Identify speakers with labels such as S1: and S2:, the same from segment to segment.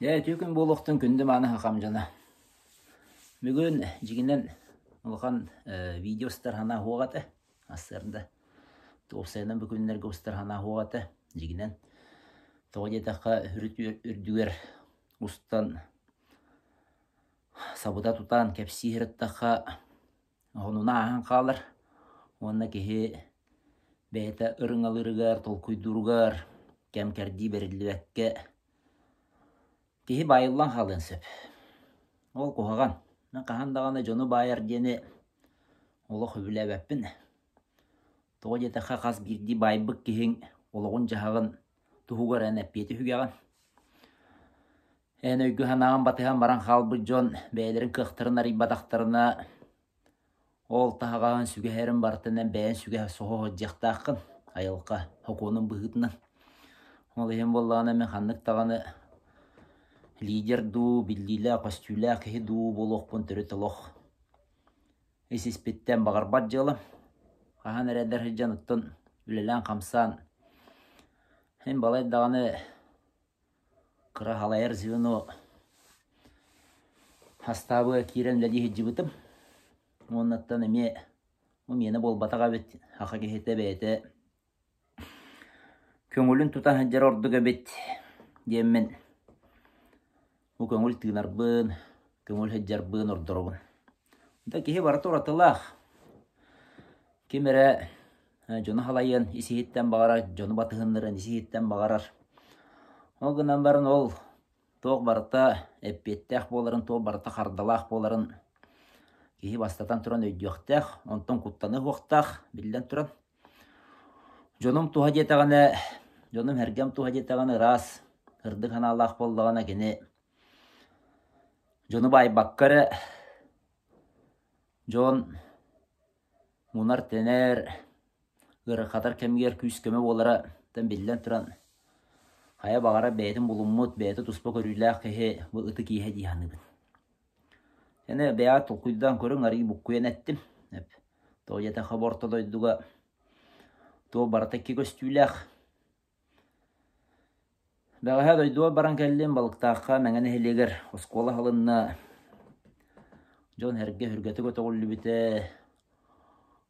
S1: Дьэ, үтүө күн буолуохтун күндү мааны хахам дьоно. Бүгүн дьигинэн улахан видео устар санаа суох этэ. Ассыарда уопсайынан бу күннэргэ устар санаа суох этэ. Дьигинэн тоҕо диэтэххэ үрүт үрдүгэр устан сабыта тутан кэпсии сырыттахха Онуна ааһан хаалар уонна киһи бэйэтэ ырыҥалыырыгар, толкуйдууругар кэм-кэрдии бэриллибэккэ киһи баайыллан хаалыан сөп. Ол куһаҕан. Мин хаһан даҕаны дьону баайар диэни олох сөбүлээбэппин. Тоҕо диэтэххэ хас биирдии баайбыт киһиҥ олоҕун-дьаһаҕын туһугар эн эппиэти сүгэҕин. Эн өйгө-санааҕын батыһан баран хаалбыт дьон бэйэлэрин кыахтарын арыйбатахтарына, ол таһаҕаһын сүгэһэрин барытын эн бэйэҥ сүгэһэ соһо сылдьыахтааххын айылҕа сокуонун быһыытынан. Ол иһин буоллаҕына мин ханнык даҕаны лидер дуу, биллиилээх, көстүүлээх киһи дуу буолуохпун төрүт олох ис-испиттэн баҕарбат дьыалам. Хаһан эрэ эдэр сылдьан оттон үлэлээн-хамсаан мин балай даҕаны Кыра халайар звено хастаабыга киирэн үлэлии сылдьыбытым. Уоннаттан эмиэ бу миэнэ буолбатах эбит, саха киһитэ бэйэтэ көҥүлүн тута сылдьара ордук эбит диэммин бу көҥүл тыынарбын, көҥүл сылдьарбын ордоробун. Да киһи барыта уратылаах. Ким эрэ дьону халайыан ис-иһиттэн баҕарар, дьону батыһыннарыан ис-иһиттэн баҕарар. Ол гынан баран ол туох барыта эппиэттээх буоларын, туох барыта хардалаах буоларын киһи бастатан туран өйдүөхтээх, онтон куттаныа суохтаах, биллэн туран. Дьонум туһа диэтэҕинэ, дьонум-сэргэм туһа диэтэҕинэ ыраас, сырдык санаалаах буоллаҕына кини дьону баайбакка эрэ дьон мунар-тэнэр, ыарырҕатар кэмигэр күүс-көмө буолара биллэн туран, хайа баҕарар бэйэтин булуммут, бэйэтэ туспа көрүүлээх киһи бу ытык ииһэ дии саныыбын. Аны бэйэҕэ толкуйдаан көрүҥ, арыый буккуйан эттим. Тоҕо диэтэххэ бу орто дойдуга туох барыта икки көстүүлээх. Бэҕэһээ дойдубар баран кэллим, Балыктаахха Мэҥэ нэһилиэгэр оскуола аһылынна, дьон-сэргэ сүргэтэ көтөҕүллүбүтэ,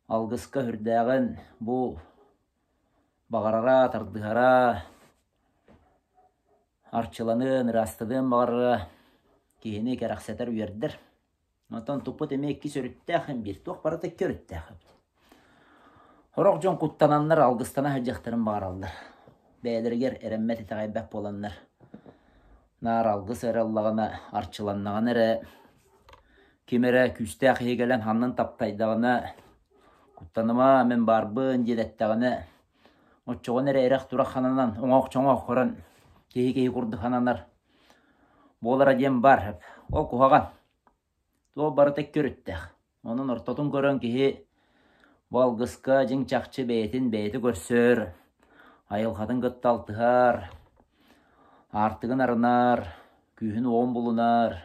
S1: алгыска сүрдээҕин бу баҕарара, тардыһара, арчыланыан, ыраастаныан баҕарара киһини кэрэхсэтэр, үөрдэр. Онтон туппут эмиэ иккис өрүттээх биир, туох барыта икки өрүттээх эбит. Сорох дьон куттананнар алгыстана сылдьыахтарын баҕараллар. Бэйэлэригэр эрэммэт итэҕэйбэт буоланнар наар алгыс эрэ ыллаҕына, арчыланнаҕына эрэ ким эрэ күүстээх киһи кэлэн ханнын таптайдаҕына куттаныма, мин баарбын диэн эттэҕинэ оччоҕуна эрэ эрэх-турах хананан, оҥоох-чоҥоох көрөн киһи-киһи курдук сананар буолара диэн баар. Ол куһаҕан. Туох барыта икки өрүттээх. Онон ортотун көрөн киһи бу алгыска дьиҥ-чахчы бэйэтин бэйэтэ көрсөр, айылҕатын кытта алтыһар, аартыгын арынар, күүһүн-уоҕун булунар,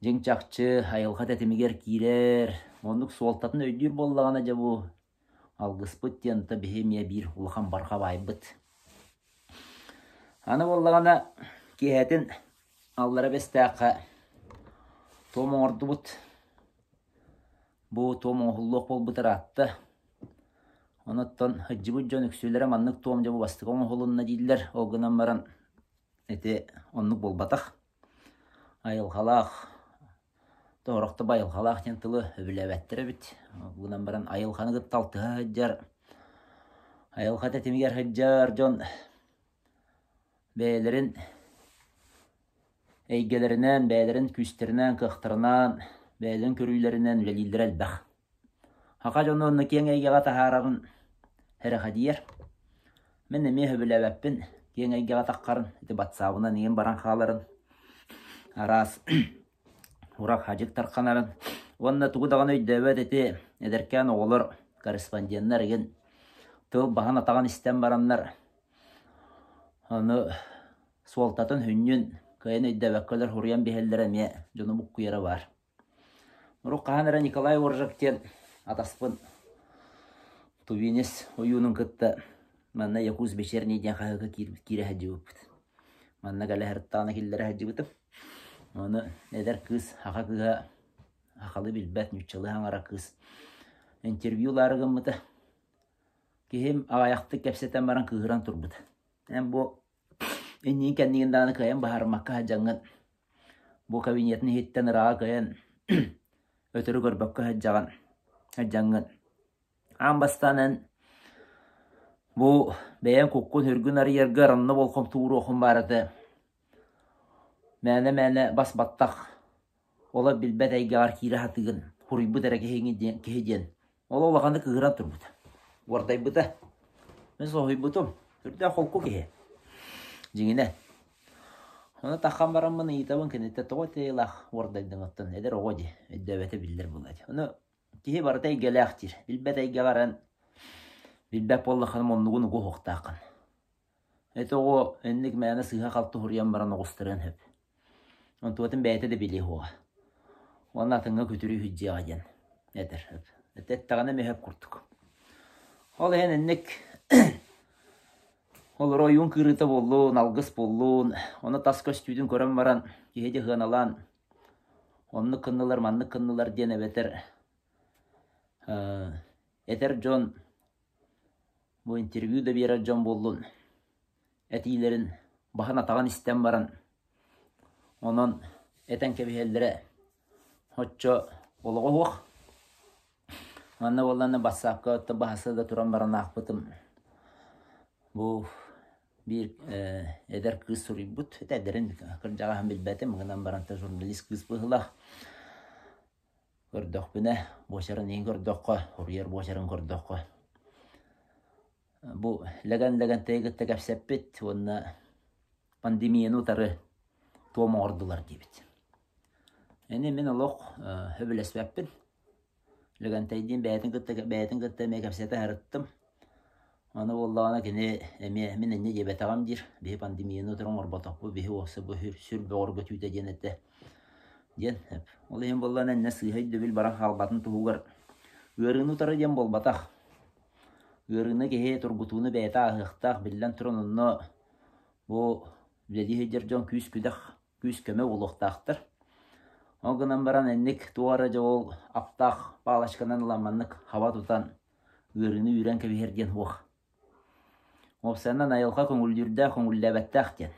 S1: дьиҥ-чахчы айылҕа тэтимигэр киирэр, оннук суолтатын өйдүүр буоллаҕына дьэ бу алгыспыт диэн то биһи эмиэ биир улахан барҕа баайбыт. Аны буоллаҕына киэһэтин Аллара Бэстээххэ туом оҥордубут. Бу туом оҥоһуллуох буолбут ыраатта. Онуттан сылдьыбыт дьон үксүлэрэ маннык туом дьэ бу бастакы оҥоһулунна дииллэр. Ол гынан баран ити оннук буолбатах. Айылҕалаах Тоорохто айылҕалаах диэн тылы сөбүлээбэттэр эбит. Ол гынан баран айылҕаны кытта алтыһа сылдьар, айылҕа тэтимигэр сылдьар дьон бэйэлэрин эйгэлэринэн, бэйэлэрин күүстэринэн, кыахтарынан, бэйэлэрин көрүүлэринэн үлэлииллэрэ элбэх. Саха дьоно онно киэҥ эйгэҕэ таһаарарын эрэхэдийэр. Мин эмиэ сөбүлээбэппин киэҥ эйгэҕэ таххарын, ити батсаабынан иҥин баран хааларын, араас урах-хадьык тарханарын уонна тугу даҕаны өйдөөбөт ити эдэркээн оҕолор, корреспонденнар игин тыл баһын-атаҕын истэн бараннар ону суолтатын сүнньүн кыайан өйдөөбөккөлөр суруйан биһэллэрэ эмиэ дьону буккуйара баар. Урут хаһан эрэ Николай Оржак диэн атаспын тувинец ойуунун кытта манна Якутск вечерний диэн хаһыакка киирэ сылдьыбыппыт. Манна кэлэ сырыттаҕына киллэрэ сылдьыбытым. Ону эдэр кыыс, саха кыыһа, сахалыы билбэт, нууччалыы саҥарар кыыс интервью ылаары гыммыта. Киһим аҕыйахтык кэпсэтэн баран кыыһыран турбута. Эн бу иннигин кэннигин даҕаны кыайан быһаарыммакка сылдьаҥҥын бу кабинетын иһиттэн ырааҕа кыайан өтөрү көрбөккө сылдьаҕын, сылдьаҥҥын Аан бастаан эн бу бэйэҥ куккун-сүргүн арыйаргар онно болҕомто ууруоххун баар этэ. Мээнэ-мээнэ бас-баттах олох билбэт эйгэҕэр киирэ сатыыгын, суруйбут эрэ киһиҥин диэн киһи диэн. Ол улаханнык кыыһыран турбута, уордайбыта. Мин соһуйбутум, сүрдээх холку киһи. Дьиҥинэн. Ону таххан бараммын ыйытабын киниттэн тоҕо итиилээх уордайдыҥ оттон эдэр оҕо дии, өйдөөбөтө биллэр буолла дии. Ону Киһи барыта эйгэлээх диир. Билбэт эйгэҕэр эн билбэт буоллаххына муннугун угу уһуохтааххын. Ити оҕо инник мээнэ сыыһа-халты уһуруйан баран оҕустарыан сөп. Онтуотун бэйэтэ да билиэ суоҕа. Уонна атыҥҥа күтүрүү сылдьыаҕа диэн этэр. Эттэҕинэ эмиэ сөп курдук. Ол иһин инник олору ойуун кыырыыта буоллун, алгыс буоллун, ону тас көстүүтүн көрөн баран киһи дьэ сыаналаан Оннук гыннылар, маннык гыннылар диэн эбэтэр этэр дьон бу интервью да биэрэр дьон буоллун этиилэрин баһын-атаҕын истэн баран онон этэн кэбиһэллэрэ оччо олоҕо суох. Манна буоллаҕына бассаапка баһаса да туран баран аахпытым бу Биир эдэр кыыс суруйбут, эдэрин кырдьаҕаһын билбэтим, гынан баран журналист кыыс быһыылаах. Көрдөхпүнэ, буочарын иһин көрдөххө, суруйар буочарын көрдөххө, бу Лэгэн Лэгэнтэйи кытта кэпсэппит уонна пандемияны утары туом оҥордулар диэбит. Ини мин олох сөбүлэспэппин. Лэгэнтэйдиин бэйэтин кытта бэйэтин кытта эмиэ кэпсэтэ сырыттым. Аны буоллаҕына кини эмиэ мин инньэ диэбэтэҕим диир. Биһи пандемияны утары оҥорботохпут, биһи уопсай бу сүр бөҕөргөтүүтэ диэн этэ диэн. Ол иһин буоллаҕына иннэ сыыһа өйдөбүл баран хаалбатын туһугар ыарыыны утары диэн буолбатах. Ыарыыны киһи тургутууну бэйэтэ ааһыахтаах, биллэн туран онно бу үлэлии сылдьар дьон күүс-күдэх күүс-көмө буолуохтаахтар. Ол гынан баран инник туох эрэ дьэ ол аптаах палочканан ылан маннык хаба тутан ыарыыны үүрэн кэбиһэр диэн суох. Уопсайынан айылҕа көҥүллүүрдээх көҥүллээбэттээх диэн.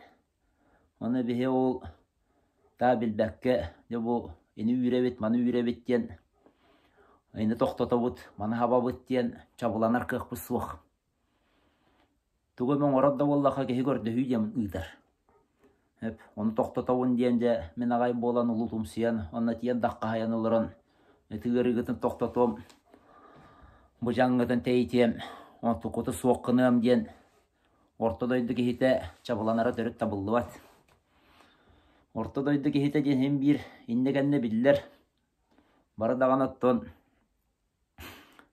S1: Ону биһи ол таа билбэккэ дьэ бу ини үүрэбит, маны үүрэбит диэн ини тохтотобут, маны хабабыт диэн чабыланар кыахпыт суох. Тугу эмэ оҥорор да буоллахха киһи көрдөһүү диэн ыытар. Эп, ону тохтотобун диэн дьэ мин аҕай буолан улуутумсуйан, онно тиийэн даххаһайан олорон ити ыарыыгытын тохтотуом, бу дьаҥҥытын тэйитиэм, онтуккуту суох гыныам диэн орто дойду киһитэ чабыланара төрүт табыллыбат. Орто дойду киһитэ диэн син биир иннэ-кэннэ биллэр. Бары даҕаны оттон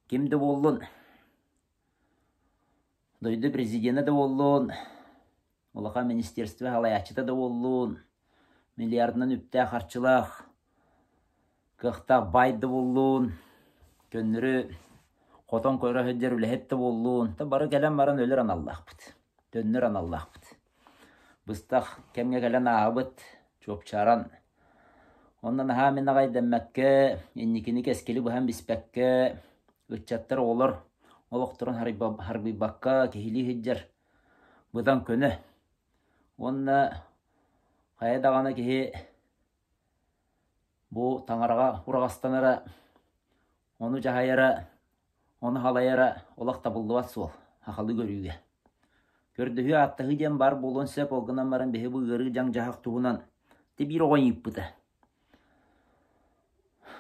S1: ким да буоллун Дойду президенэ да буоллун, улахан министерство салайааччыта да буоллун, миллиардынан үптээх-харчылаах, кыахтаах баай да буоллун, көннөрү хотон көрө сылдьар үлэһит да буоллун, бары кэлэн баран өлөр аналлаахпыт, төннөр аналлаахпыт. Быстах кэмҥэ кэлэн ааһабыт, чуопчааран. Онно наһаа мин аҕай дэммэккэ, инникини кэскили быһан биспэккэ, ыччаттар, оҕолор олохторун харбыйбакка киһилии сылдьар быдан көнө. Уонна хайа даҕаны киһи бу таҥараҕа ураҕастанара, ону дьаһайара, ону халайара олох табыллыбат суол сахалыы көрүүгэ. Көрдөһүү ааттаһыы диэн баар буолуон сөп, ол гынан баран биһи бу ыарыы дьаҥ-дьаһах туһунан ти биир оҕо ыйыппыта.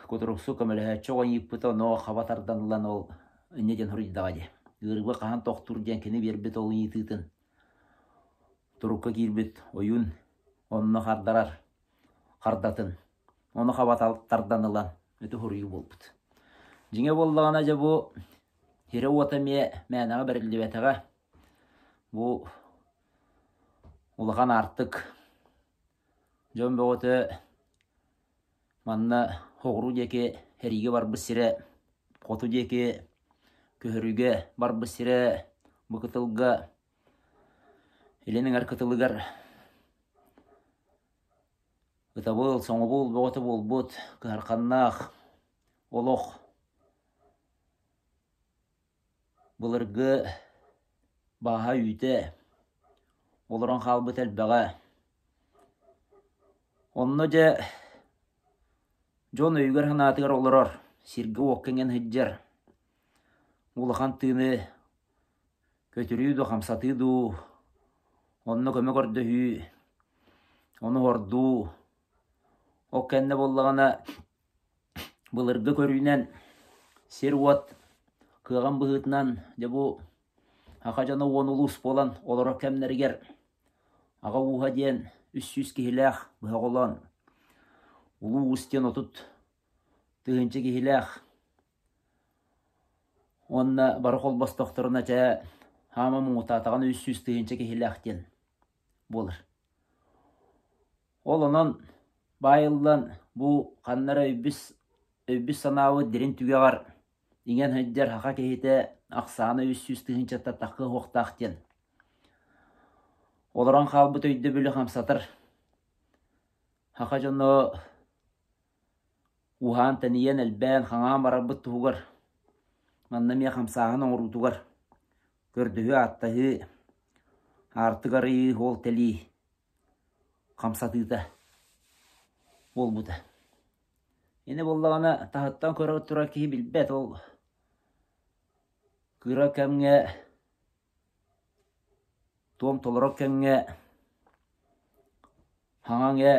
S1: Кутуруксу көмөлөһөөччү оҕо ыйыппыта, ону хаба тардан ылан ол инньэ диэн суруйдаҕа дии. Ыарыыга хаһан тохтуур диэн кини биэрбит ол ыйытыытын турукка киирбит ойуун онно хардарар хардатын ону хаба тардан ылан ити суруйуу буолбут. Дьиҥэ буоллаҕына дьэ бу сирэ-уота эмиэ мээнэҕэ бэриллибэтэҕэ. Бу улахан аартык Дьон бөҕөтө манна соҕуруу диэки сэриигэ барбыт сирэ, хоту диэки көһөрүүгэ барбыт сирэ, бу кытылга, илин эҥэр кытылыгар. Ытабыл, соҥобул бөҕөтө буолбут, кыһарханнаах олох былыргы бааһа-үүтэ олорон хаалбыт элбэҕэ. Онно дьэ дьон өйүгэр-санаатыгар олорор, сиргэ-уокка иҥэн сылдьар улахан тыыны көтүрүү дуу, хамсатыы дуу, онно көмө көрдөһүү, ону оһордуу, ол кэннэ буоллаҕына былыргы көрүүнэн сир-уот кыаҕын быһыытынан дьэ бу саха дьоно уон улуус буолан олорор кэмнэригэр аҕа ууһа диэн 300 киһилээх быһа холоон улуу уус диэн 30 000 киһилээх Уонна бары холбостохторуна чэ хаама муҥутаатаҕына 300 000 киһилээх диэн буолар. Ол онон баайыллан бу ханна эрэ өйбүс өйбүс-санаабыт дириҥ түгэҕэр иҥэн сылдьар саха киһитэ ахсаана 300 тыһыынчаттан тахха уһуохтаах диэн олорон хаалбыт өйдөбүлү хамсатар саха дьоно Уһаан-тэнийэн, элбээн, хаҥаан барарбыт туһугар, манна эмиэ хамсааһын оҥоруутугар көрдөһүү-ааттаһыы, аартык арыйыы, суол тэлии хамсатыыта буолбута. Ини буоллаҕына таһыттан көрө турар киһи билбэт, ол кыра кэмҥэ туом толорор кэмҥэ хаҥаҥ ээ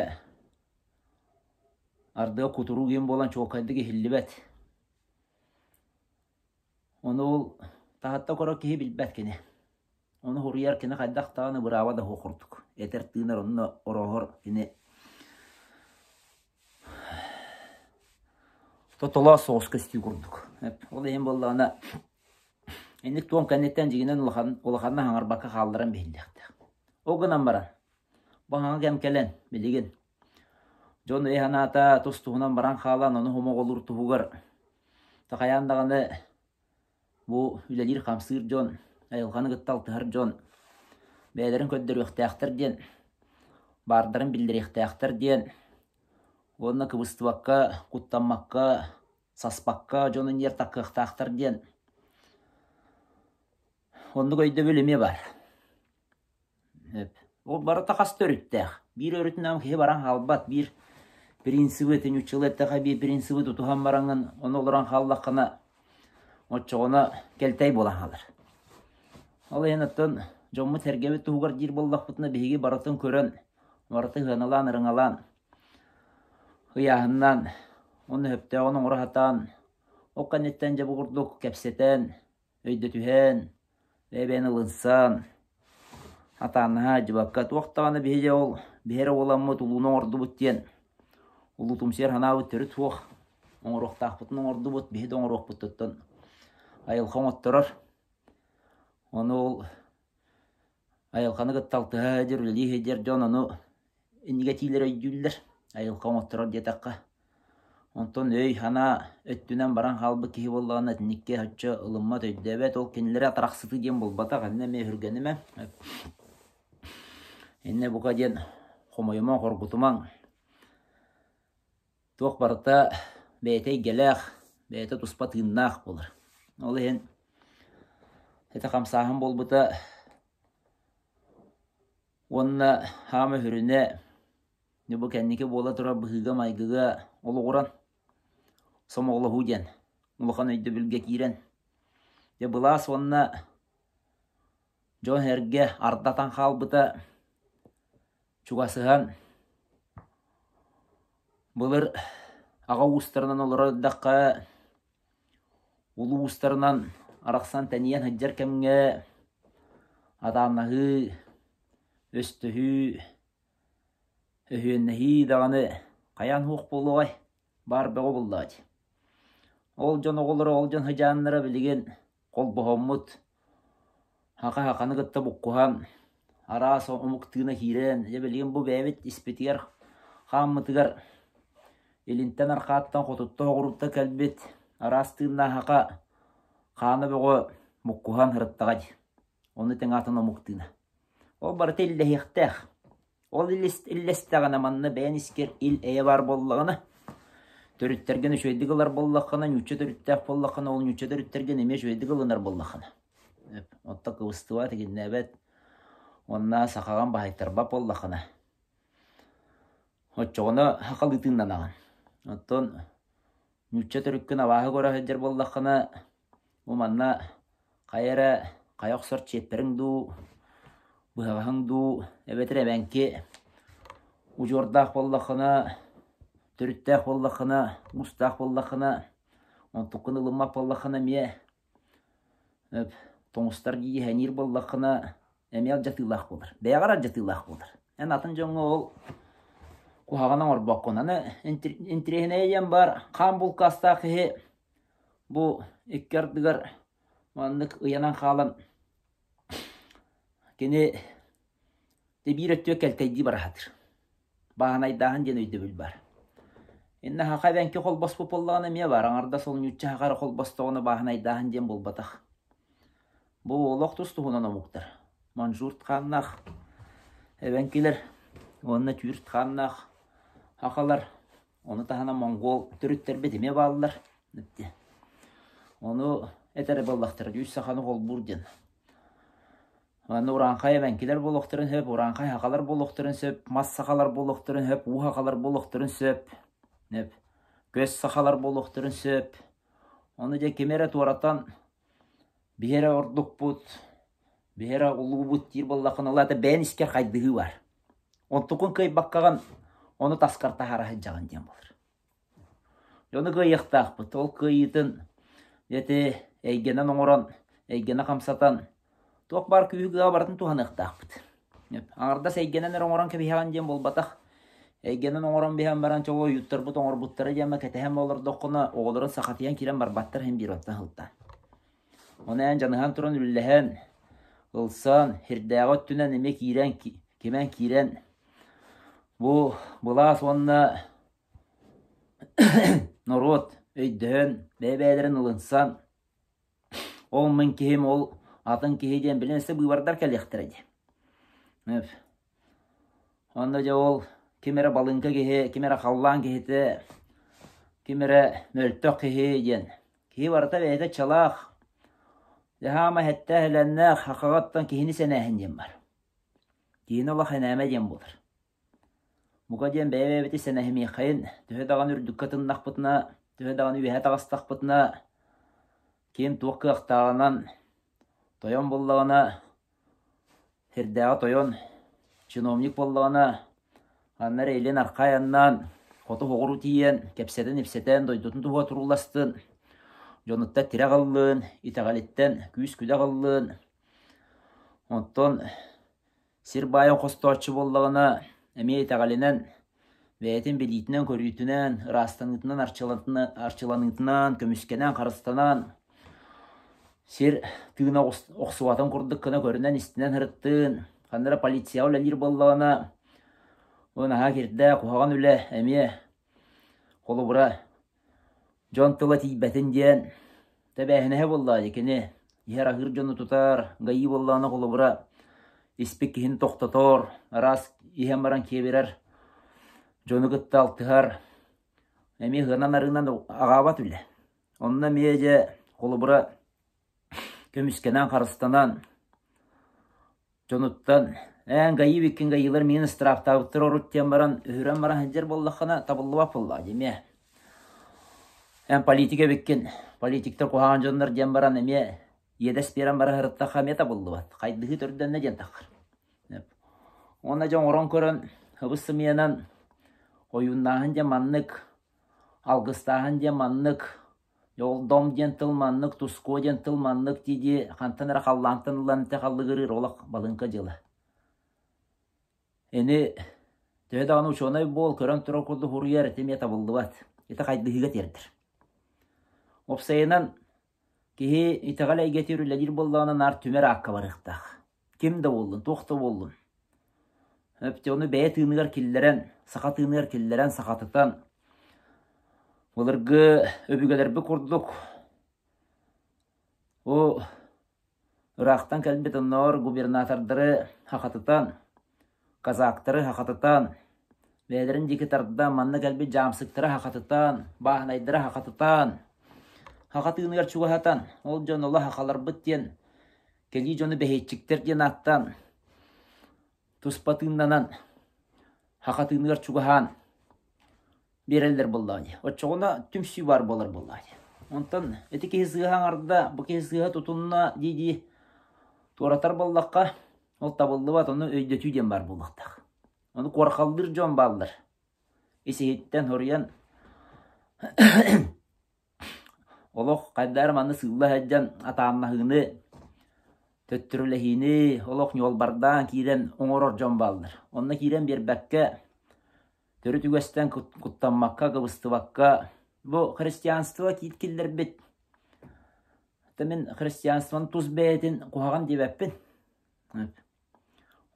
S1: ардыга кутурук диэн буолан чуолкайдык иһиллибэт. Ону ол таһыттан көрөр киһи билбэт кини. Ону суруйар кини хайдах даҕаны бырааба да суох курдук. Этэр-тыынар онно орооһор кини тотолоос соҕус көстүү курдук. Ол иһин буоллаҕына инник туом кэнниттэн дьиҥинэн улахан улаханна хаҥарбакка хаалларан биһиллиэхтээх. Ол гынан баран бу хаҥа кэм кэлэн билигин дьон өй-санаата тус-туһунан баран хаалан ону сомоҕолуур туһугар такайаан даҕаны бу үлэлиир-хамсыыр дьон, айылҕаны кытта алтыһар дьон бэйэлэрин көрдөрүөхтээхтэр диэн, баардарын биллэриэхтээхтэр диэн уонна кыбыстыбакка, куттаммакка, саспакка дьону ньиэр таккыахтаахтар диэн оннук өйдөбүл эмиэ баар. Ол барыта хас да өрүттээх. Биир өрүтүнэн киһи баран хаалбат, биир принциби нууччалыы эттэххэ биир принциби тутуһан бараҥҥын ону олорон хааллаххына оччоҕуна кэлтэй буолан хаалар. Ол иһин оттон дьоммут-сэргэбит туһугар диир буоллахпытына биһиги барытын көрөн, барыты сыаналаан, ырыҥалаан, ыйааһыннаан, уонна сөптөөҕүн оҥоро сатаан, ол кэнниттэн дьэ бу курдук кэпсэтэн, өйдөтүһэн, бэйэ-бэйэни ылынсан, атааннаһа сылдьыбакка туох даҕаны биһи дьэ ол биһи эрэ уоламмыт улууну оҥордубут диэн улуутумсуйар санаабыт төрүт суох оҥоруохтаахпытын оҥордубут, биһи да оҥоруохпутуттан айылҕа оҥотторор. Ону ол айылҕаны кытта алтыһа сылдьар, үлэлии сылдьар дьон ону иннигэ этиилэр өйдүүллэр, айылҕа оҥотторор диэтэххэ. Онтон өй-санаа өттүнэн баран хаалбыт киһи буоллаҕына итинниккэ оччо ылыммат, өйдөөбөт, ол кинилэри атарахсытыы диэн буолбатах, иннэ эмиэ өһүргэнимэ. Иннэ бука диэн хомойумаҥ, хоргутумаҥ. Туох барыта бэйэтэ эйгэлээх, бэйэтэ туспа тыыннаах буолар. Ол иһин ити хамсааһын буолбута уонна хаама сүрүнэ бу кэнники буола турар быһыыга-майгыга олоҕуран сомоҕолоһуу диэн улахан өйдөбүлгэ киирэн дьэ былаас уонна дьон-сэргэ ардатан хаалбыта чугасыһан былыр аҕа уустарынан олорор эрдэххэ улуустарынан арахсан тэнийэн сылдьар кэмҥэ атааннаһыы, өстөһүү, өһүөннэһии даҕаны хайаан суох буолуоҕай, баар бөҕө буоллаҕа дии. Ол дьон оҕолоро, ол дьон сыдьааннара билигин холбоһоммут, саха-саханы кытта буккуһан, араас омук тыына киирэн, дьэ билигин бу бэйэбит испитигэр, хааммытыгар илинтэн арҕааттан, хотуттан оҕуруттан кэлбит араас тыыннаах саха хаана бөҕө буккуһан сырыттаҕа дии. Ону тэҥэ атын омук тыына. Ол барыта иллэһиэхтээх. Ол иллэстэҕинэ манна бэйэн искэр ил-эйэ баар буоллаҕына, төрүттэргин үчүгэйдик ылар буоллаххына, ньуучча төрүттээх буоллаххына, ол ньуучча төрүттэргин эмиэ үчүгэйдик ылынар буоллаххына. Оттон кыбыстыбат, игиннээбэт уонна сахаҕын баһыйтарбат буоллаххына, оччоҕуна сахалыы тыыннанаҕын. Оттон ньуучча төрүккүн абааһы көрө сылдьар буоллаххына, бу манна хайа эрэ хайа охсор чиэппэриҥ дуу, быһаҕаһыҥ дуу, эбэтэр эбэҥки удьуордаах буоллаххына, төрүттээх буоллаххына, уустаах буоллаххына, онтуккун ылыммат буоллаххына эмиэ тоҥустар дии сэниир буоллаххына эмиэ алдьатыылаах буолар. Бэйэҕэр алдьатыылаах буолар. Эн атын дьоҥҥо ол куһаҕаны оҥорбоккун. Аны интириэһинэйэ диэн баар, хаан булкаастаах киһи бу икки ардыгар маннык ыйанан хаалан кини биир өттүгэр кэлтэйдии бара сатыыр. Бааһынайдааһын диэн өйдөбүл баар. Иннэ саха эбэҥки холбоспут буоллаҕына эмиэ баар. Аҥардас ол ньуучча саха эрэ холбостоҕуна бааһынайдааһын диэн буолбатах. Бу олох тус-туһунан омуктар. Манчжурт хааннаах эбэҥкилэр уонна түүрт хааннаах сахалар, ону таһынан монгол төрүттэрбит эмиэ бааллар. Ону этэр буоллахтара, үс саханы холбуур диэн. Аны урааҥхай эбэҥкилэр буолуохтарын сөп, урааҥхай сахалар буолуохтарын сөп, мас сахалар буолуохтарын сөп, уу сахалар буолуохтарын сөп, көс сахалар буолуохтарын сөп. Ону дьэ кими эрэ туоратан биһи эрэ ордукпут, биһи эрэ улуубут диир буоллаххына, ол аата бэйэн искэр хайдыһыы баар. Онтукун кыайбаккаҕын ону таскар таһаара сылдьаҕын диэн буолар. Дьону кыайыахтаахпыт. Ол кыайыытын ити эйгэнэн оҥорон, эйгэни хамсатан, туох баар күүһү-кыаҕы барытын туһаныахтаахпыт. Аҥардас эйгэнэн эрэ оҥорон кэбиһэҕин диэн буолбатах. Эйгэнэн оҥорон биһэн баран чоҕу ойууттарбыт оҥорбуттара диэн кэтэһэн олордоххуна оҕолорун сахатыйан киирэн барбаттар иһин биир оттон сылтаан. Ону эн дьаныһан туран үллэһэн, ылсан, сирдээҕи өттүнэн эмиэ киирэн, кимэн киирэн бу былаас уонна норуот өйдөһөн, бэйэ-бэйэлэрин ылынсан, ол мин киһим, ол атын киһи диэн билин өссө быыбардар кэлиэхтэрэ дии. Онно дьэ ол ким эрэ балыыҥка киһи, ким эрэ халлаан киһитэ, ким эрэ мөлтөх киһи диэн. Киһи барыта бэйэтэ чалаах, дьэ хаама эһэттээх-элэннээх, хахаҕаттан киһини сэнээһин диэн бар. Киһини олох энээмэ диэн буолар. Бука диэн бэйэ-бэйэбитин сэнэһимиэххэйин, төһө даҕаны үрдүккэ тыннахпытына, төһө даҕаны үөһэ таҕыстахпытына, ким туох кыахтааҕынан тойон буоллаҕына, сирдээҕи тойон, чиновник буоллаҕына, ханна эрэ илин архаа айаннаан, хоту соҕуруу тиийэн, кэпсэтэн-ипсэтэн, дойдутун туһугар турууластын, дьонуттан тирэх ыллын, итэҕэлиттэн күүс-күдэх ыллын. Оттон Сир баайын хостооччу буоллаҕына, эмиэ итэҕэлинэн, бэйэтин билиитинэн-көрүүтүнэн, ыраастаныытынан, арчыланыытынан, көмүскэнэн, харыстанан, сир тыына охсубатын курдук гына көрүнэн-истинэн сырыттын, ханна эрэ полицияҕа үлэлиир буоллаҕына, бу наһаа кирдээх, куһаҕан үлэ эмиэ холобура Дьон тыла тиийбэтин диэн тэбээһинэһэ буоллаҕа дии кини иһэр-аһыыр дьону тутар, ГАИ буоллаҕына холобура испит киһини тохтотор, араас иһэн баран киэбирэр, дьону кытта алтыһар, эмиэ ыһыанан-арыынан аҕаабат үлэ. Онно эмиэ дьэ холобура көмүскэнэн, харыстанан Дьонуттан «Ээн ГАИ эбиккин, ГАИлар миигин ыстырааптаабыттар урут» диэн баран, өһүрэн баран сылдьар буоллаххына, табыллыбат буоллаҕа дии эмиэ. Эн политик эбиккин, политиктар куһаҕан дьоннор диэн баран эмиэ иэдэс биэрэн бара сырыттахха эмиэ табыллыбат. Хайдыһыы төрдөннө диэн таххар. Уонна дьэ оҥорон көрөн, ыбыс-сымыйанан ойууннааһын диэн маннык, алгыстааһын диэн маннык, Дом диэн тыл маннык, тускуо диэн тыл маннык дии-дии хантан эрэ халлаантан ылан ити халлыгырыыр олох балыыҥка дьыала. Ини төһө даҕаны учуонай буол, көрөн турар курдук суруйар ити эмиэ табыллыбат. Ити хайдыһыыга тиэрдэр. Уопсайынан, киһи итэҕэл эйгэтигэр үлэлиир буоллаҕына наар түмэр аакка барыахтаах. Ким да буоллун, туох да буоллун. Ону бэйэ тыыныгар киллэрэн, саха тыыныгар киллэрэн, сахатытан, былыргы өбүгэлэрбит курдук бу ыраахтан кэлбит оннооҕор губернатордары хахатытан, Казактары хахатытан, бэйэлэрин диэки тардан, манна кэлбит дьаамсыктары хахатытан, бааһынайдары хахатытан, хаха тыыныгар чугаһатан, ол дьон оло хахаларбыт диэн, кэлии дьону бэһиэччиктэр диэн ааттаан, туспа тыыннанан, хаха тыыныгар чугаһаан биэрэллэр буоллаҕа дии. Оччоҕуна түмсүү баар буолар буоллаҕа дии. Онтон ити киһи сыыһа аҥарда, бу киһи сыыһа тутунна дии-дии туоратар буоллахха, ол табыллыбат, ону өйдөтүү диэн баар буолуохтаах. Ону куорхаллыыр дьон бааллар. Ис-иһиттэн хоруйан олох хайдах эрэ манна сыылла сылдьан атааннаһыыны, төттөрүлэһиини олох ньуолбардаан киирэн оҥорор дьон бааллар. Онно киирэн биэрбэккэ, төрүт үгэстэн куттаммакка, кыбыстыбакка, бу христианство киит киллэрбит. Это мин христианствоны тус бэйэтин куһаҕан диэбэппин.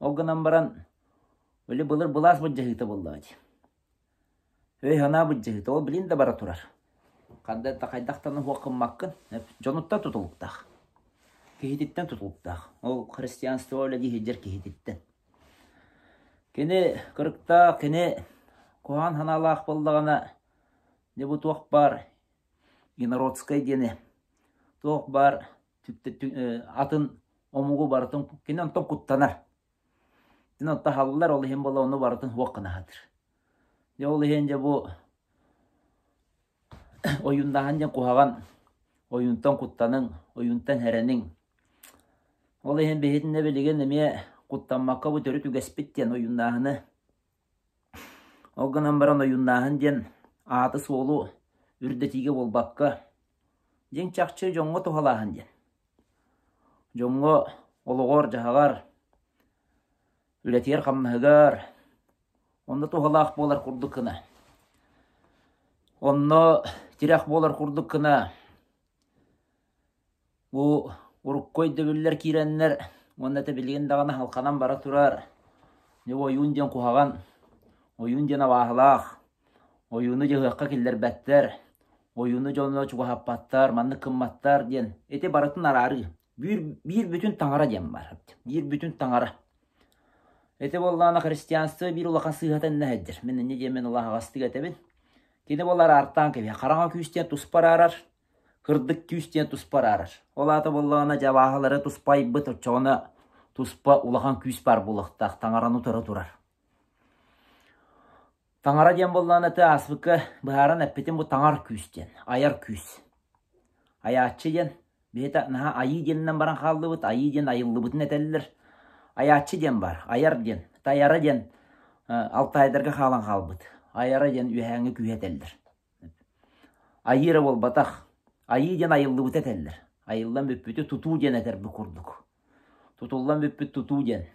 S1: Ол гынан баран, били былыр былаас былдьаһыыта буоллаҕа дии. Өй-санаа былдьаһыыта, ол билин да бара турар. Ханда да хайдах да уһуох гыммаккын, дьонуттан тутулуктаах. Киһититтэн тутулуктаах. Ол христианство үлэлии сылдьар киһититтэн. Кини кырыктаах, кини куһаҕан санаалаах буоллаҕына, дьэ бу туох баар инородскай диэни, туох баар атын омугу барытын кини онтон куттанар. Кини онтон аһаллар, ол иһин буола ону барытын суох гына сатыыр. Дьэ ол иһин дьэ бу ойууннааһын диэн куһаҕан, ойуунтан куттаныҥ, ойуунтан сэрэниҥ. Ол иһин биһитинэ билигин эмиэ куттаммакка бу төрүт үгэспит диэн ойууннааһыны. Ол гынан баран ойууннааһын диэн ааты-суолу үрдэтиигэ буолбакка, дьиҥ чахчы дьоҥҥо туһалааһын диэн. Дьоҥҥо олоҕор-дьаһаҕар, үлэтигэр-хамнаһыгар онно туһалаах буолар курдук гына, онно тирэх буолар курдук гына бу урукку өйдөбүллэр киирэннэр уонна этэ билигин даҕаны халханан бара турар дьэ ойуун диэн куһаҕан, ойуун диэн абааһылаах, ойууну дьаһыахха киллэрбэттэр, ойууну дьоно чугаһаппаттар, маннык гымматтар диэн ити барытын араарыы. Биир, биир бүтүн таҥара диэн баар. Биир бүтүн таҥара. Ити буоллаҕына христианство биир улахан сыыһата иннэ сылдьар. Мин инньэ диэммин улаһаҕастык этэбин. Кини буолар аартаан кэбиһэ. Хараҥа күүс диэн туспа араарар, кырдык күүс диэн туспа араарар. Ол аата буоллаҕына дьабааһылары туспа айбыт, оччоҕуна туспа улахан күүс баар буолуохтаах, таҥараны утары турар. Таҥара диэн буоллаҕына ити ааспыкка быһааран эппитим бу таҥар күүс диэн, айар күүс. Айааччы диэн биһиэтэ наһаа айыы диэнинэн баран хааллыбыт, айыы диэн айыллыбытын этэллэр. Айааччы диэн баар, айар диэн, тайара диэн алтайдарга хаалан хаалбыт. Айара диэн үөһээҥҥи күүһү этэллэр. Айыы эрэ буолбатах, айыы диэн айыллыбыта этэллэр. Айыллан бүппүтү тутуу диэн этэр бу курдук. Тутуллан бүппүт тутуу диэн.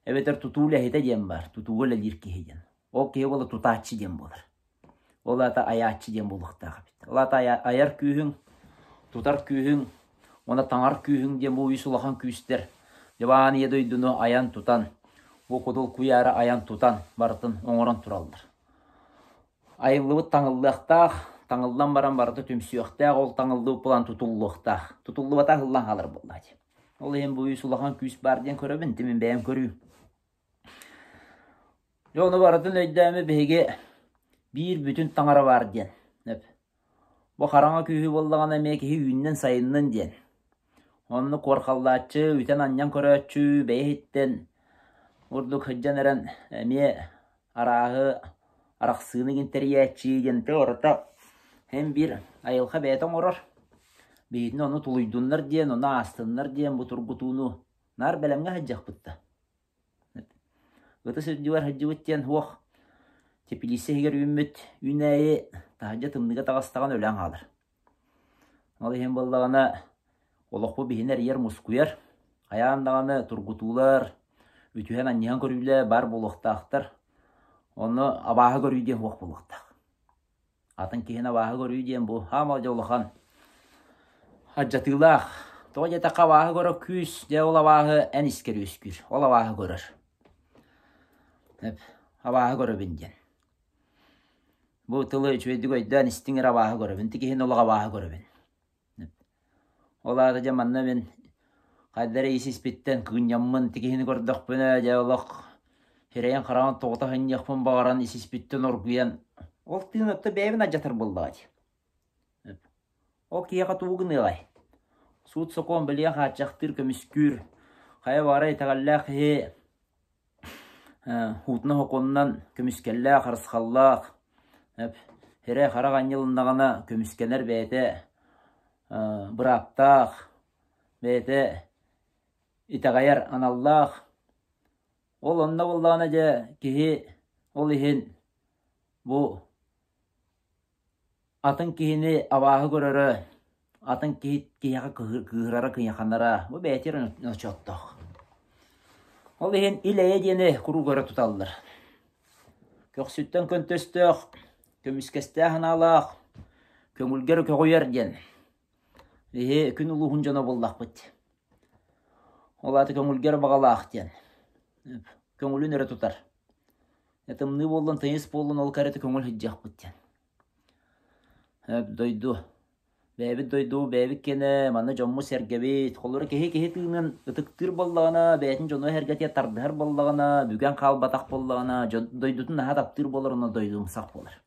S1: Эбэтэр тутуу үлэһитэ диэн баар, тутууга үлэлиир киһи диэн. Ол киһи буола тутааччы диэн буолар. Ол аата айааччы диэн буолуохтаах эбит. Ол аата айар күүһүҥ, тутар күүһүҥ уонна таҥар күүһүҥ диэн бу үс улахан күүстэр дьыбаан ийэ дойдуну айан тутан, бу кудул куйаары айан тутан барытын оҥорон тураллар. Айыллыбыт таҥыллыахтаах, таҥыллан баран барыта түмсүөхтээх, ол таҥыллыбыт буолан тутуллуохтаах. Тутуллубата аһыллан хаалар буоллаҕа дии. Ол иһин бу үс улахан күүс баар диэн көрөбүн, ити мин бэйэм көрүүм. Дьэ ону барытын өйдөөмү биһиги биир бүтүн таҥара баар диэн. Бу хараҥа күүһү буоллаҕына эмиэ киһи үүннэн-сайыннын диэн. Онно куорхаллааччы, үтэн-анньан көрөөччү, бэйэ иһиттэн курдук сылдьан эрэн эмиэ арааһы арахсыыны игин тэрийээччи диэн барыта һин биир айылҕа бэйэтэ оҥорор. Биһигини ону тулуйдуннар диэн, ону аастыннар диэн бу тургутууну наар бэлэмҥэ сылдьыахпыт да. Ытыс үрдүгэр сылдьыбыт диэн суох, тэпилииссэ иһигэр үүммүт үүнээйи таһырдьа тымныыга таҕыстаҕына өлөн хаалар. Ол иһин буоллаҕына олохпут биһини эрийэр-мускуйар, хайаан даҕаны тургутуулар, үтүһэн-анньыһан көрүүлэр баар буолуохтаахтар. Онно абааһы көрүү диэн суох буолуохтаах. Атын киһини абааһы көрүү диэн бу хаамал дьэ улахан алдьатыылаах. Тоҕо диэтэххэ абааһы көрөр күүс, дьэ ол абааһы эн искэр үөскүүр. Ол абааһы көрөр. Абааһы көрөбүн диэн. Бу тылы үчүгэйдик өйдөөн истиҥ эрэ абааһы көрөбүн. Ити киһини олох абааһы көрөбүн. Ол аата дьэ манна мин хайда эрэ ис-испиттэн кыынньаммын ити киһини көрдөхпүнэ дьэ олох Сирэйин-хараҕын тоҕута сынньыахпын баҕаран ис-испиттэн оргуйан, ол тыын отто бэйэбин алдьатар буоллаҕа дии. Ол киһиэхэ тугу гыныаҕай? Суут-сокуон билиэн хааччахтыыр, көмүскүүр, хайа баҕарар итэҕэллээх киһи уутунан-сокуонунан көмүскэллээх, харысхаллаах, сирэй-харах анньылыннаҕына көмүскэнэр бэйэтэ бырааптаах, бэйэтэ итэҕэйэр аналлаах. Ол онно буоллаҕына дьэ киһи ол иһин бу атын киһини абааһы көрөрө, атын киһи киһиэхэ кыыһырара, кыйаханара бу бэйэтигэр ночооттоох. Ол иһин ил-эйэ диэни куруук өрө туталлар. Көхсүттэн көнтөстөөх, көмүскэстээх санаалаах, көҥүлгэр көҕүйэр диэн. Биһи күн улууһун дьоно буоллахпыт. Ол аата көҥүлгэр баҕалаах диэн. Көҥүлүн өрө тутар. Тымныы буоллун, тыйыс буоллун, ол кэрэтэ көҥүл сылдьыахпыт диэн. Дойду. Бэйэбит дойду, бэйэбит киэнэ, манна дьоммут-сэргэбит. Холобура киһи киһи тыынын ытыктыыр буоллаҕына, бэйэтин дьоно-сэргэтигэр тардыһар буоллаҕына, бүгэн хаалбатах буоллаҕына, дойдутун наһаа таптыыр буолар уонна дойдумсах буолар.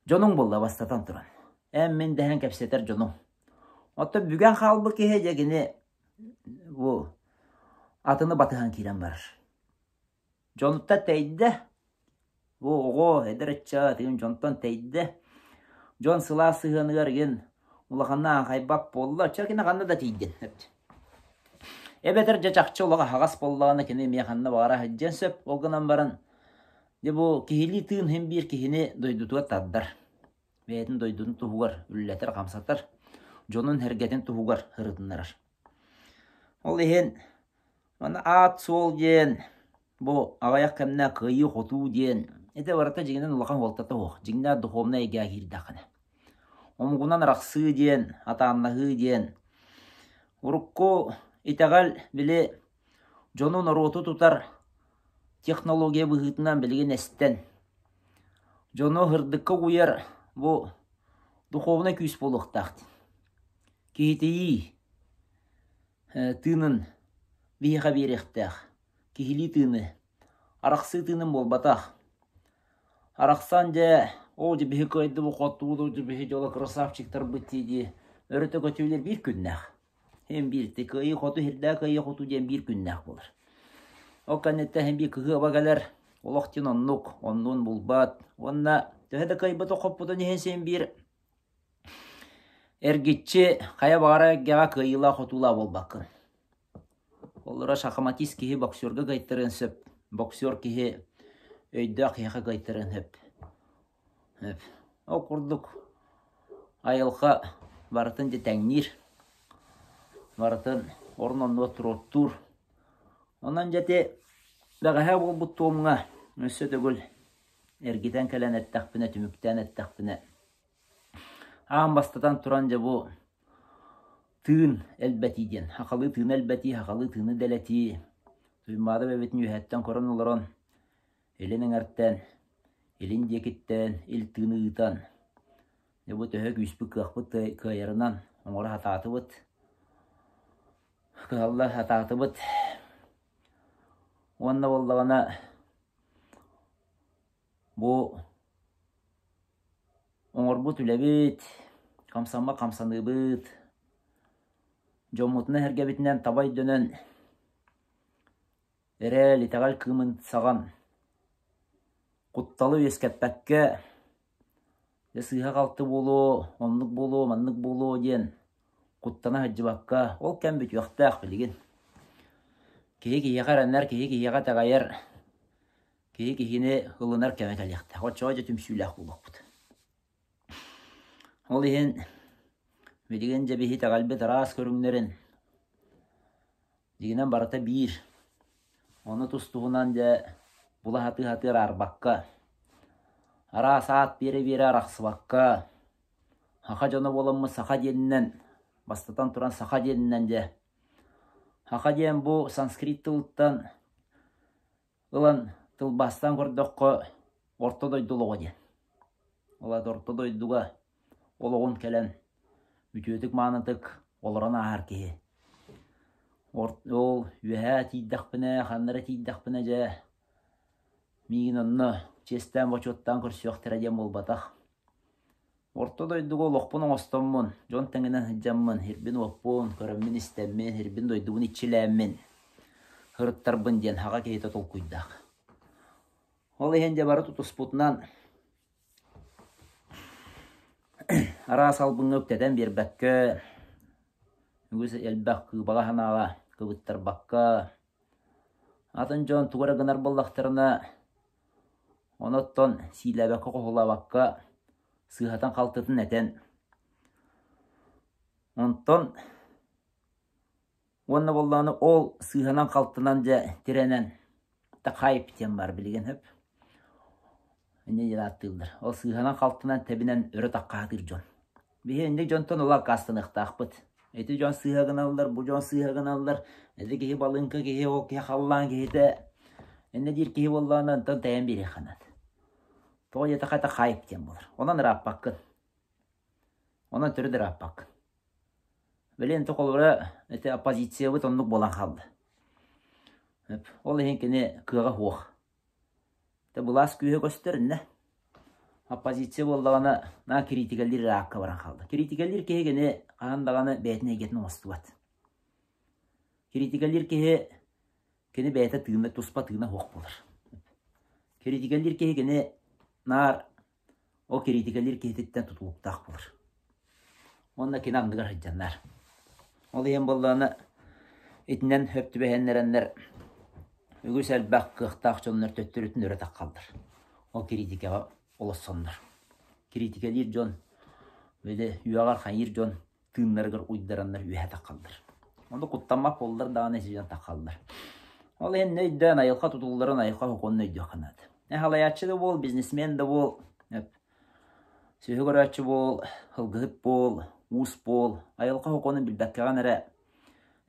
S1: Дьонуҥ буолла бастатан туран. Эн мин дэһэн кэпсэтэр дьонуҥ. Оттон бүгэн хаалбыт киһи дьэ кини бу атыны батыһан киирэн барар. Дьонуттан тэйдэ. Бу оҕо, эдэр ыччат игин дьонтон тэйдэ. Дьон сылаас сыһыаныгар игин улаханна аахайбат буолла. Оччо кини ханна да тиийдин. Эбэтэр дьэ чахчы олох аһаҕас буоллаҕына кини эмиэ ханна баҕара сылдьыан сөп. Ол гынан баран Дьэ бу киһилии тыын иһин биир киһини дойдутугар тардар, бэйэтин дойдутун туһугар үлэлэтэр-хамсатар, дьонун-сэргэтин туһугар ырытыннарар. Ол иһин манна аат-суол диэн бу аҕыйах кэмнэ кыайыы-хотуу диэн ити барыта дьиҥинэн улахан суолтата суох, дьиҥнээх духовнай эйгэҕэ киирдэххинэ. Омугунан арахсыы диэн, атааннаһыы диэн урукку итэҕэл били дьону норуоту тутар технология быһыытынан билигин эстэн, дьону сырдыкка угуйар бу духовнай күүс буолуохтаах дии. Киһитийии тыынын биһиэхэ биэриэхтээх. Киһилии тыыны, арахсыы тыынын буолбатах. Арахсан дьэ, оо дьэ биһи кыайдыбыт, хоттубут, дьэ биһи дьоло красавчиктарбыт дии-дии өрүтэ көтүүлэр биир күннээх. Һин биир ти кыайыы-хотуу сирдээх кыайыы-хотуу диэн биир күннээх буолар. Ол кэнниттэн һин биир кыһыаба кэлэр, олох диэн оннук, оннун булбат. Уонна төһө да кыайбыт-хоппутун иһин син биир эргиччи хайа баҕарар эйгэҕэ кыайыылаах-хотуулаах буолбаккын. Олоро шахматист киһи боксерга кыайтарыан сөп, боксер киһи өйдөөх киһиэхэ кыайтарыан сөп. Ол курдук айылҕа барытын дьэ тэҥниир, барытын орун оннугар туруортуур. Онон дьэ ити бэҕэһээ буолбут туомҥа өссө төгүл эргитэн кэлэн эттэхпинэ, түмүктээн эттэхпинэ, аан бастатан туран дьэ бу тыын элбэтии диэн, сахалыы тыыны элбэтии, сахалыы тыыны дэлэтии, Туймаада эбэбитин үөһэттэн көрөн олорон илин эҥэртэн, илин диэкиттэн ил тыыны ыытан, дьэ бу төһө күүспүт кыахпыт кыайарынан оҥоро сатаатыбыт, кыһалла сатаатыбыт. Уонна буоллаҕына бу оҥорбут үлэбит, хамсаммат хамсаныыбыт, дьоммутунан-сэргэбитинэн таба өйдөнөн Эрээл, итэҕэл кыымын саҕан, кутталы үөскэппэккэ, дьэ сыыһа-халты буолуо, оннук буолуо, маннык буолуо диэн куттана сылдьыбакка, ол кэм бүтүөхтээх билигин. Киһи киһиэхэ эрэнэр, киһи киһиэхэ итэҕэйэр, киһи киһини ылынар кэмэ кэлиэхтээх. Оччоҕо дьэ түмсүүлээх буолуохпут. Ол иһин билигин дьэ биһи итэҕэлбит араас көрүҥнэрин Дьиҥинэн барыта биир. Ону тус-туһунан дьэ була сатыы-сатыы араарбакка, араас аат биэрэ-биэрэ арахсыбакка, саха дьоно буоламмыт саха диэнинэн, бастатан туран саха диэнинэн дьэ, саха диэн бу санскрит тылыттан ылан тылбаастаан көрдөххө орто дойду олоҕо диэн. Ол аата орто дойдуга олоҕун кэлэн үтүөтүк-маанытык олорон ааһар киһи. Ол үөһээ тиийдэхпинэ, ханна эрэ тиийдэхпинэ дьэ миигин онно чиэстээн-бочуоттаан көрсүөхтэрэ диэн буолбатах. Орто дойдуга олохпун оҥостоммун, дьон тэҥинэн сылдьаммын, сирбин-уоппун көрөммүн-истэммин, сирбин-дойдубун иччилээммин сырыттарбын диэн саха киһитэ толкуйдаах. Ол иһин дьэ бары тутуспутунан араас албыҥҥа үктэтэн биэрбэккэ, үгүс элбэх кыыбаҕа санааҕа кыбыттарбакка, атын дьон тугу эрэ гынар буоллахтарына, онуттан сиилээбэккэ-хоһулаабакка сыыһатын-халтытын этэн, онтон Уонна буоллаҕына ол сыыһанан-халтынан дьэ тирэнэн хайп диэн баар билигин сөп. Инньэ диэн ааттыыллар. Ол сыыһанан-халтынан тэбинэн өрө таххаһатыыр дьон. Биһи инник дьонтон ыла аккаастаныахтаахпыт. Ити дьон сыыһа гыналлар, бу дьон сыыһа гыналлар, ити киһи балыыҥка киһи, ол киһи халлаан киһитэ. Иннэ диир киһи буоллаҕына онтон тэйэн биэриэххэ наада. Тоҕо диэтэххэ это хайп диэн буолар. Онон ырааппаккын. Онон төрүт ырааппаккын. Билин холобура ити оппозициябыт оннук буолан хаалла. Ол иһин кини кыаҕа суох. Ити былаас күүһэ көстөр иннэ. Оппозиция буоллаҕына наа кириитикэлиир ыраакка баран хаалла. Кириитикэлиир киһи кини хаһан даҕаны бэйэтин эйгэтин оҥостубат. Кириитикэлиир киһи кини бэйэтэ тыына туспа тыына суох буолар. Кириитикэлиир киһи кини наар Ол кириитикэлиир киһититтэн тутулуктаах буолар. Уонна кини анныгар сылдьаннар. Ол иһин буоллаҕына итинэн сөп түбэһиннэрэннэр үгүс элбэх кыахтаах дьоннор төттөрүтүн өрө таххаллар. Ол кириитикэҕэ олоссоннор. Кириитикэлиир дьон, били үөҕэр хайыыр дьон тыыннарыгар уйдараннар үөһэ таххаллар. Ону куттаммат буоллар даҕаны сидьэн таххаллар. Ол иһин өйдөөн айылҕа тутулларын айылҕа сокуонун өйдүөххэ наада. Халайааччы да буол, бизнесмен да буол, сүөһү көрөөччү буол, ылгыһыт буол, уус буол, айылҕа сокуонун билбэккэҕин эрэ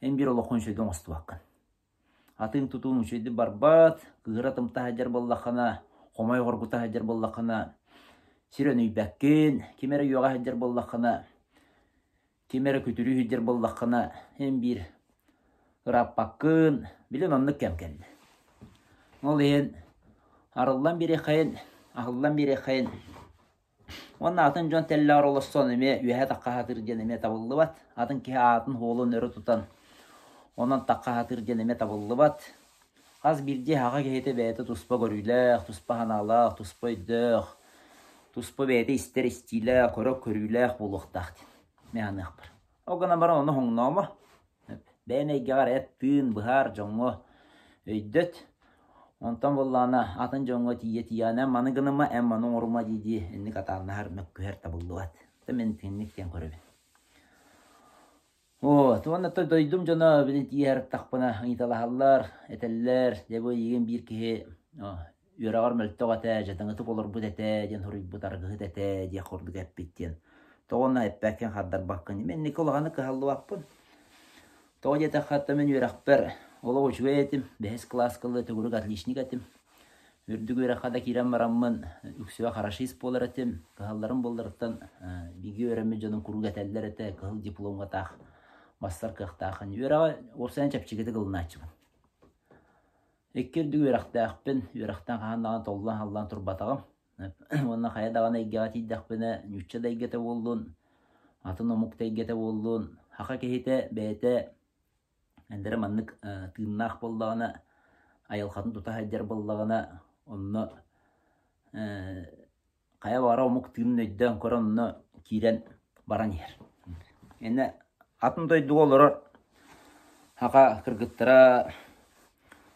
S1: эн биир олоххун үчүгэйдик оҥостубаккын. Атыыҥ-тутууҥ үчүгэйдик барбат, кыыһыра-тымта сылдьар буоллаххына, хомой-хоргута сылдьар буоллаххына, сир өнүйбэккин, ким эрэ үөҕэ сылдьар буоллаххына, ким эрэ күтүрүү сылдьар буоллаххына, эн биир ырааппаккын, билин оннук кэм кэллэ. Ол иһин арыллан биэриэххэйин, аһыллан биэриэххэйин Уонна атын дьон тэллэҕэр олорсон эмиэ үөһэ таххаһатыыр диэн эмиэ табыллыбат. Атын киһи аатын-суолун өрө тутан онон таххаһатыыр диэн эмиэ табыллыбат. Хас биирдии саха киһитэ бэйэтэ туспа көрүүлээх, туспа санаалаах, туспа өйдөөх, туспа бэйэтэ истэр истиилээх, көрөр көрүүлээх буолуохтаах диэн мин саныахпар. Ол гынан баран ону хоҥноомо. Бэйэн эйгэҕэр эт-тыын, быһаар дьоҥҥо өйдөт. Онтон буоллаҕына атын дьоҥҥо тиийэ-тиийэ эн маны гыныма, эн маны оҥорума дии-дии инник атааннаһар, мөккүһэр табыллыбат. Мин итинник диэн көрөбүн. Вот, уонна дойдум дьоно билин тиийэ сырыттахпына ыйыталаһаллар, этэллэр, дьэ бу эйигин биир киһи үөрэҕэр мөлтөх этэ, дьадаҥытык олорбут этэ диэн суруйбут арыгыһыт этэ диэх курдук эппит диэн. Тоҕо онно эппэккин, хардарбаккын. Мин инники улаханнык кыһаллыбаппын. Тоҕо диэтэххэ, оттон мин үөрэхпэр олох үчүгэй этим. Бэһис кылааска ыла төгүрүк отличник этим. Үрдүк үөрэххэ да киирэн бараммын үксүбэ хорошист буолар этим. Кыһалларым буолларыттан бигэ үөрэммит дьонум куруук этэллэр этэ, кыһыл дипломҥа таах бассар кыахтааххын. Үөрэҕи уопсайынан чэпчэкитик ылынааччыбын. Икки үрдүк үөрэхтээхпин, үөрэхтэн хаһан даҕаны толлон-халлан турбатаҕым. Уонна хайа даҕаны эйгэҕэ тиийдэхпинэ, нуучча да эйгэтэ буоллун, атын омук да эйгэтэ буоллун, саха киһитэ бэйэтэ эндэрэ маннык тыыннаах буоллаҕына, айылҕатын тута сылдьар буоллаҕына, онно хайа баҕара омук тыынын өйдөөн көрөн онно киирэн баран иһэр. Иннэ атын дойдуга олорор саха кыргыттара,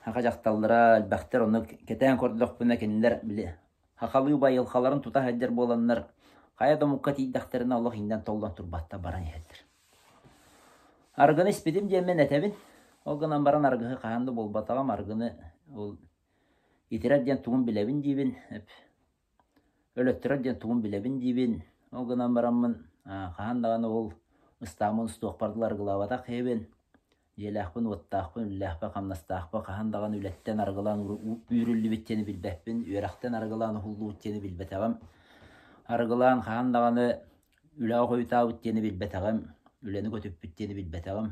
S1: саха дьахталлара элбэхтэр онно кэтээн көрдөхпүнэ кинилэр били сахалыы байылҕаларын тута сылдьар буоланнар хайа да омукка тиийдэхтэринэ олох иҥнэн-толлон турбаттар баран иһэллэр. Арыгыны испитим диэммин этэбин. Ол гынан баран арыгыһы хаһан да буолбатаҕым. Арыгыны ол итирэр диэн тугун билэбин диибин. Өлөттөрөр диэн тугун билэбин диибин. Ол гынан бараммын хаһан даҕаны ол ыстааммын устуохпар дылы арыгылаабатах киһибин. Дьиэлээхпин, уоттаахпын, үлэлээхпин, хамнастаахпын хаһан даҕаны үлэттэн арыгылаан үүрүллүбүт диэни билбэппин, үөрэхтэн арыгылаан уһуллубут диэни билбэтэҕим. Арыгылаан хаһан даҕаны үлэҕэ хойутаабыт диэни билбэтэҕим, үлэни көтүппүт диэни билбэтэҕим.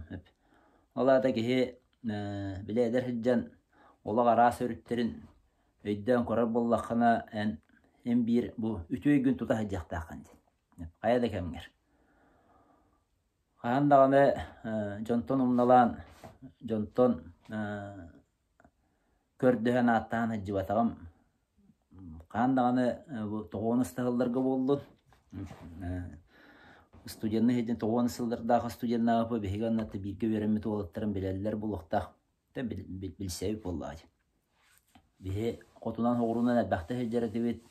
S1: Ол аата киһи били эдэр сылдьан олох араас өрүттэрин өйдөөн көрөр буоллаххына, эн эн биир бу үтүө өйгүн тута сылдьыахтааххын диэн. Хайа да кэмҥэр. Хаһан даҕаны дьонтон умналаан, дьонтон көрдөһөн ааттаан сылдьыбатаҕым. Хаһан даҕаны бу тоҕуонус сылларга буоллун. Студенныы сылдьан тоҕуонус сыллардаах студеннаабыппыт биһиги онно бииргэ үөрэммит уолаттарым билэллэр буолуохтаах. Билсэбит буоллаҕа дии. Биһи хотунан-соҕуруунан элбэхтэ сылдьар этибит.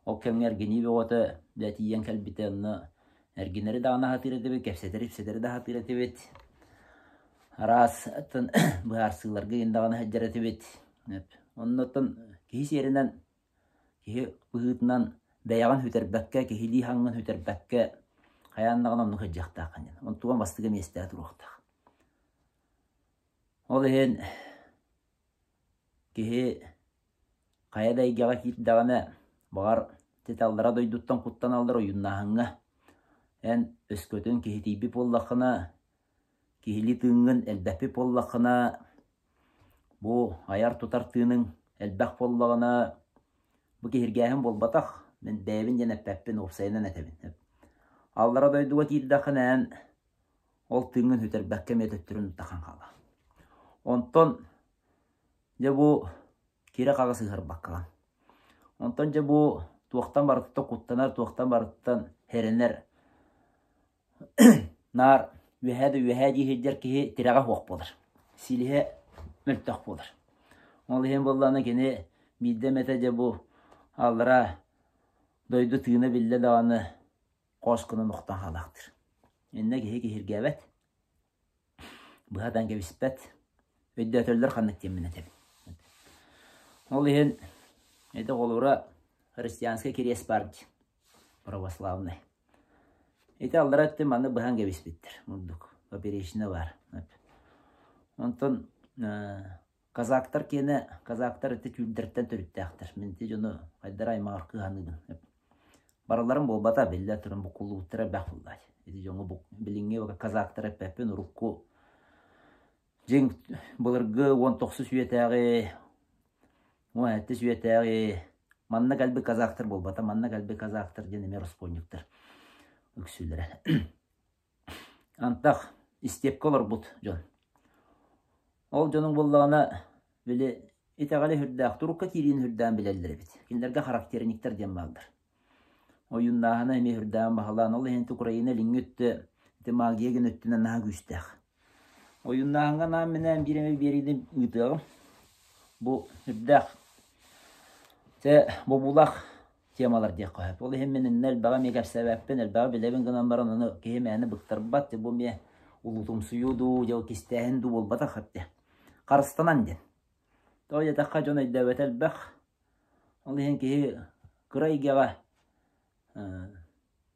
S1: Ол кэмҥэ эргинии бөҕөтө дьэ тиийэн кэлбитэ онно эргинэри даҕаны сатыыр этибит, кэпсэтэри-ипсэтэри да сатыыр этибит. Араас атын быһаарсыыларга иһин даҕаны сылдьар этибит. Оннуттан киһи сиэринэн, киһи быһыытынан бэйэҕин сүтэрбэккэ, киһилии хаҥҥын сүтэрбэккэ хайаан даҕаны оннук сылдьыахтааххын диэн. Онтуган бастакы миэстэҕэ туруохтаах. Ол иһин Киһи хайа да эйгэҕэ киирдэҕинэ, баҕар, титаллара дойдуттан куттаналлар ойууннааһыҥҥа. Эн өскөтүн киһитийбит буоллаххына, киһилии тыыҥҥын элбэппит буоллаххына, бу айар-тутар тыыныҥ элбэх буоллаҕына, бу киһиргээһин буолбатах, мин бэйэбин диэн эппэппин, уопсайынан этэбин. Аллара дойдуга киирдэххинэ эн ол тыыҥҥын сүтэрбэккэ эмиэ төттөрүн тутахан хаалаҕын. Онтон дьэ бу кирэ-хаҕы сыһыарбаккаҕын. Онтон дьэ бу туохтан барытыттан куттанар, туохтан барытыттан хэрэнэр наар үөһээ да үөһээ дии сылдьар киһи тирэҕэ суох буолар. Силиһэ мөлтөх буолар. Ол иһин буоллаҕына кини биирдэ эмэтэ дьэ бу аллара дойду тыына биллэ даҕаны хос гынан охтон хаалаахтыыр. Иннэ киһи киһиргээбэт, быһатан кэбиспэт, өйдөөтөллөр ханнык диэммин этэбин. Ол иһин ити холобура христианскай кириэс баар дии, православнай. Ити аллара өттүн манны быһан кэбиспиттэр мурдук, поперечина баар. Онтон Казактар киэнэ, казактар ити түүрдэртэн төрүттээхтэр. Мин ити дьону хайдара аймаҕар кыһаныыбын. Барыларын буолбата, биллэ туран буккуллубуттара элбэх буоллаҕа. Ити дьоҥҥо билиҥҥи казактар эппэппин, урукку дьиҥ былыргы 19 үйэтээҕи, 17 үйэтээҕи манна кэлбит казактар буолбата, манна кэлбит казактар диэн эмиэ ороспуонньуктар үксүлэрэ. Антах истиэпкэ олорбут дьон. Ол дьонуҥ буоллаҕына, били итэҕэли сүрдээх, турукка киириини сүрдээн билэллэр эбит. Кинилэргэ характерниктар диэн бааллар. Ойууннааһына эмиэ сүрдээн баһылаан, ол иһин Украина илиҥҥи өттө ити магия гин өттүнэн наһаа күүстээх. Ойууннааһыҥҥа анаан-минээн биир эмэ биэриини ыытыаҕым. Бу сүрдээх чэ бобуулаах темалар диэххэ сөп. Ол иһин мин иннэ элбэҕи эмиэ кэпсээбэппин, элбэҕи билэбин гынан баран, ону киһи мээнэ быктарбат, бу эмиэ улуутумсуйуу дуу, дьэ кистээһин дуу буолбатах эбит. Харыстанан диэн. Тоҕо диэтэххэ дьон өйдөөбөтө элбэх. Ол иһин киһи кыра эйгэҕэ,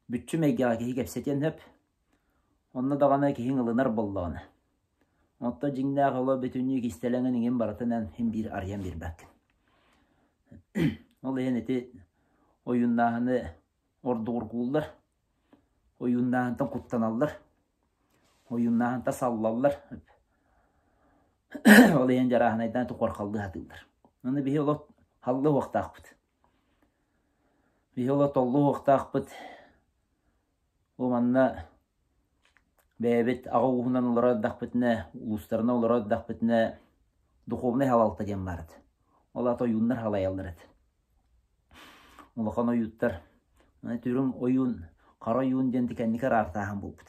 S1: бүччүм эйгэҕэ киһи кэпсэтиэн сөп. Онно даҕаны киһиҥ ылынар буоллаҕына. Оттон дьиҥнээх олох бүтүннүү кистэлэҥин иҥин барытын эн син биир арыйан биэрбэккин. Ол иһин ити ойууннааһыны ордугургууллар, ойууннааһынтан куттаналлар, ойууннааһынтан саллаллар. Ол иһин дьарааһынайдаан туқорхаллыы сатыыллар. Аны биһи олох халлы уохтаахпыт. Биһи олох толлу уохтаахпыт. Бу манна бэйэбит аҕа ууһунан олорор эрдэхпитинэ, улуустарынан олорор эрдэхпитинэ духовнай халалта диэн баар этэ. Ол аата ойууннар халайаллар этэ. Улахан ойууттар, түрүҥ ойуун, хара ойуун диэн кэнники араартааһын буолбут.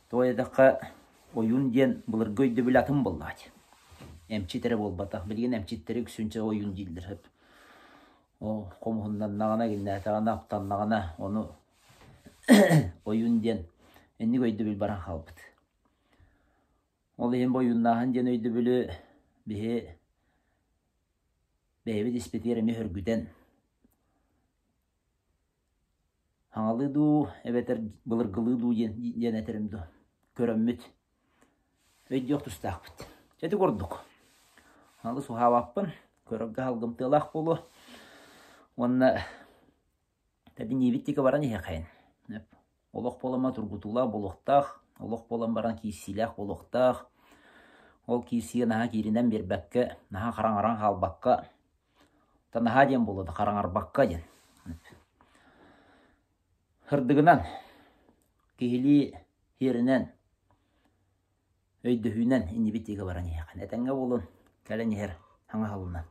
S1: Тоҕо диэтэххэ, ойуун диэн былыргы өйдөбүл атын буоллаҕа дии. Эмчит эрэ буолбатах. Билигин эмчиттэри үксүнчэ ойуун дииллэр. Ол хомуһуннаннаҕына, игиннээтэҕинэ, аптаннаҕына, ону ойуун диэн инник өйдөбүл баран хаалбыт. Ол иһин бу ойууннааһын диэн өйдөбүлү биһи бэйэбит испитигэр эмиэ сөргүтэн хаҥалыы дуу эбэтэр былыргылыы дуу диэн, диэн этэрим дуу көрөммүт өйдүөх тустаахпыт. Ити курдук. Алыс уһаабаппын, көрөргө салгымтыалаах буолуо. Уонна тэбиниибит диэки баран иһиэхэйин. Олох буолама тургутуулаах буолуохтаах. Олох буолан баран киирсиилээх буолуохтаах. Ол киирсиигэ наһаа кииринэн биэрбэккэ, наһаа хараҥаран хаалбакка, та наһаа диэн буолуо да хараҥарбакка диэн. Сырдыгынан, киһилии сиэринэн, өйдөһүүнэн иннибит диэки баран иһиэххин. Этэҥҥэ буолун, кэлэн иһэр саҥа сылынан.